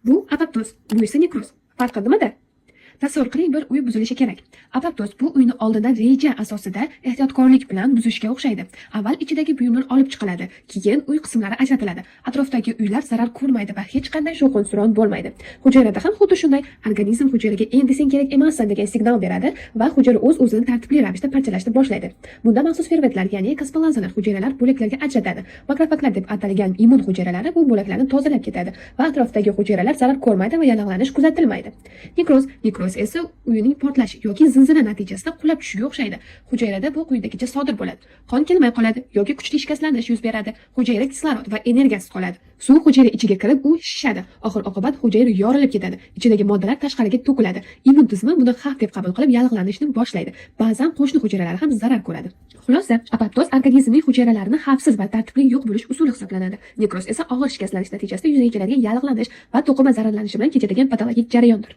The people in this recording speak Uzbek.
Bu apoptoz, bu esa nekroz. Farqi nimada? Tasavvur qiling, bir uy buzilishi kerak. Apoptoz bu uyni oldindan reja asosida ehtiyotkorlik bilan buzishga o'xshaydi. Avval ichidagi buyumlar olib chiqiladi, keyin uy qismlari ajratiladi. Atrofdagi uylar zarar ko'rmaydi va hech qanday shovqin-suron bo'lmaydi. Hujayrada ham xuddi shunday: organizm hujayraga "Endi sen kerak emassan" degan signal beradi va hujayra o'z-o'zini tartibli ravishda parchalashni boshlaydi. Bunda maxsus fermentlar, ya'ni kaspalazalar hujayralar bo'laklarga ajratadi. Makrofaglar deb atalgan immun hujayralari bu bo'laklarni tozalab ketadi va atrofdagi hujayralar zarar ko'rmaydi va yallig'lanish kuzatilmaydi. Nekroz esa uyning portlashi yoki zilzila natijasida qulab tushishiga o'xshaydi. Hujayrada bu quyidagicha sodir bo'ladi. Qon kelmay qoladi yoki kuchli shikastlanish yuz beradi. Hujayra kislorod va energiyasiz qoladi. Suv hujayra ichiga kirib, u shishadi. Oxir oqibat hujayra yorilib ketadi. Ichidagi moddalar tashqariga to'kiladi. Immun tizimi buni xavf deb qabul qilib, yallig'lanishni boshlaydi. Ba'zan qo'shni hujayralar ham zarar ko'radi. Xulosa, apoptoz organizmning hujayralarini xavfsiz va tartibli yo'q bo'lish usuli hisoblanadi. Nekroz esa og'ir shikastlanish natijasida yuzaga keladigan yallig'lanish va to'qima zararlanishi bilan kechadigan patologik jarayondir.